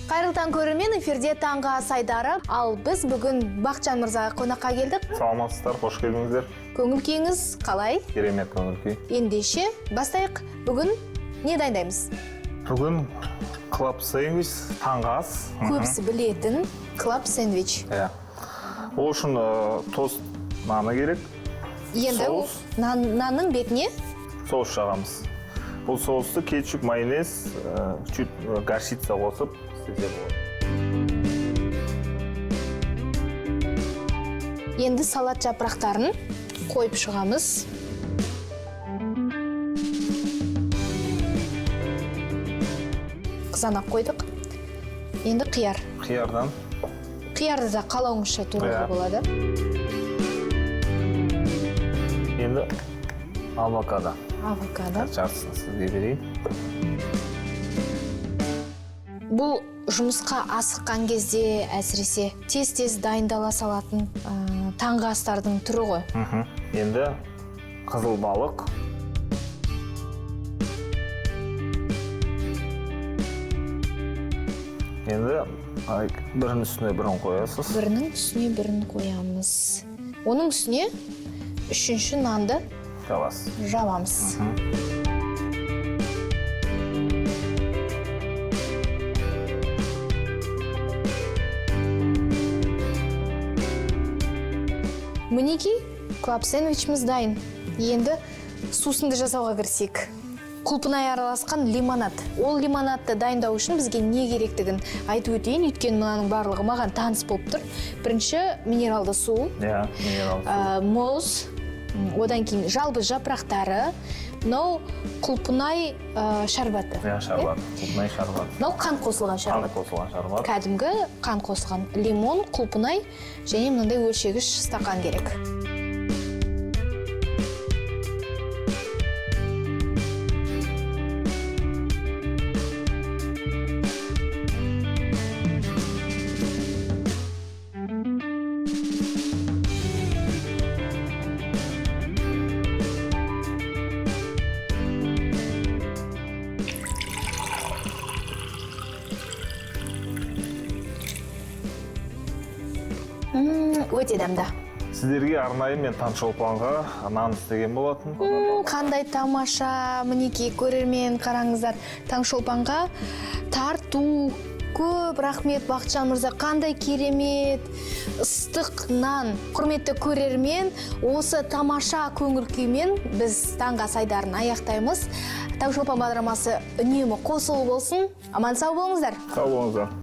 Қайырлы таң, көрермен! Эфирде «Таңғы ас» айдары. Ал біз бүгін Бақытжан мырзаға қонаққа келдік. Саламатсыздар, қош келдіңіздер. Көңіл күйіңіз қалай? Керемет көңіл күй. Ендеше бастайық. Бүгін не дайындаймыз? Бүгін клаб сэндвич, таңғы ас. Көбісі білетін клаб сэндвич. Иә, ол үшін тост наны керек. Енді Соус. Нанның бетіне соус жағамыз. Бұл соусты кетчуп, майонез, чуть горчица қосып істесе болады. Енді салат жапырақтарын қойып шығамыз. Қызанақ қойдық, енді қияр. Қиярдан. Қиярды да қалауыңызша турауға болады. Енді авокадо. Авокадо. Жартысын сізге берейін. Бұл жұмысқа асыққан кезде, әсіресе, тез тез дайындала салатын таңғы астардың түрі ғой. Енді қызыл балық. Енді бірінің үстіне бірін қоясыз. Бірінің үстіне бірін қоямыз, оның үстіне үшінші нанды жабасыз. Жабамыз. Мінекей, клаб сэндвичіміз дайын. Енді сусынды жасауға кірісейік. Құлпынай араласқан лимонад. Ол лимонадты дайындау үшін бізге не керектігін айтып өтейін, өйткені мынаның барлығы маған таныс болып тұр. Бірінші минералды су, Иә, минералды су. Мұз, одан кейін жалбыз жапырақтары, мынау құлпынай шарбаты. Иә, шарбат, құлпынай шарбат. Мынау қант қосылған Қант шарбат. қосылған шарбат. Кәдімгі қант қосылған. Лимон, құлпынай және мынандай өлшегіш стақан керек. Өте дәмді. Сіздерге арнайы мен Таңшолпанға нан істеген болатын. Қандай тамаша! Мінекей, көрермен, қараңыздар, Таңшолпанға тарту. Көп рахмет, Бақытжан мырза, қандай керемет ыстық нан! Құрметті көрермен, осы тамаша көңіл күймен біз «Таңғы ас» айдарын аяқтаймыз. Таңшолпан бағдарламасы үнемі қосулы болсын. Аман сау болыңыздар. Сау болыңыздар.